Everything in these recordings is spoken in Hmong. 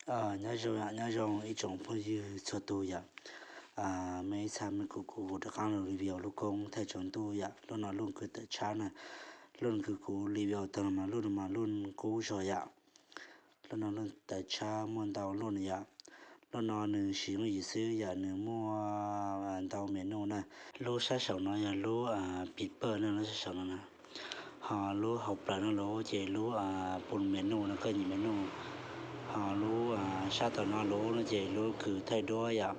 Nyob zoo, nyob zoo ib tsoom phooj ywg txhua tus yom. Mej ib txha mej kuj kuv rov qaab lug review lub koob thaij tsaus ntuj yom. Lub no lub kws tawm tshab na, lub kws kuv review tau no mas lub no mas lub qub zog yom. Lub no lub tawm tshab muaj ntau lub no yom. Lub no nws siv yooj yim xwb yom, nws muaj ntau menu na. Lub sab saum no yog lub pivpawj na, lub sab saum no na. Ho lub hauv plawv no lub ces lub pum menu no, koj nyem menu. Ho lub sab tom no lub no ces lub kws thaij duab yom.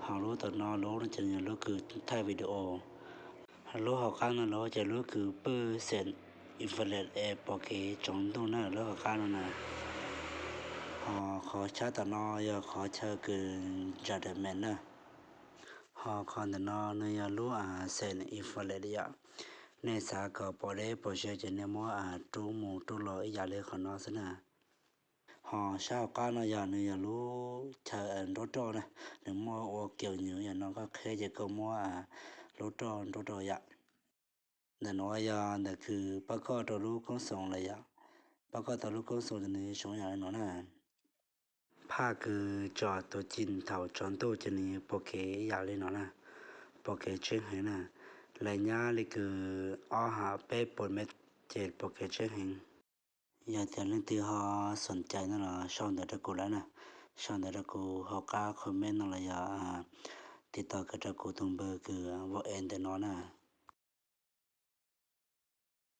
Ho lub tom no lub no ces yog lub kws thaij video. Lub hauv qab no lub ces lub kws pwj set effect es pom kev tsaus ntuj na, lub hauv qab no na. Ho qhov sab tom no yog qhov chaw kws ntsam daim mes na. Ho qhov ntawm no nws yog lub set effect yom. Nej xav kom pom deb pom ze ces nej muab rub mus rub los ib yam li qhov no xwb na. Ho sab hauv qab no yog nws yog lub chaw nruab roj na, nws muaj ua kiag nyuv yam no, koj qheb ces koj muab lub roj nruab rau yom. Ntawm no yog ntawm kws pab koj rau lub koob xoos lawm yom. Pab koj tau lub koob xoos ces nws zoo yam li no na. Phaj kws tsom tus ci thaum tsaus ntuj ces nws pom kev ib yam li no na, pom kev tseeb heev na. Lawv nyab li kws ob ham peb puas mev ces pom kev tseeb heev. Yog tias leej twg ho xoom cai no los sau ntawv rau kuv lawm na, sau ntawv rau kuv hauv qab comment no los yog tiv tauj kawm rau kuv tus npawb kws vauv es ntawm no na.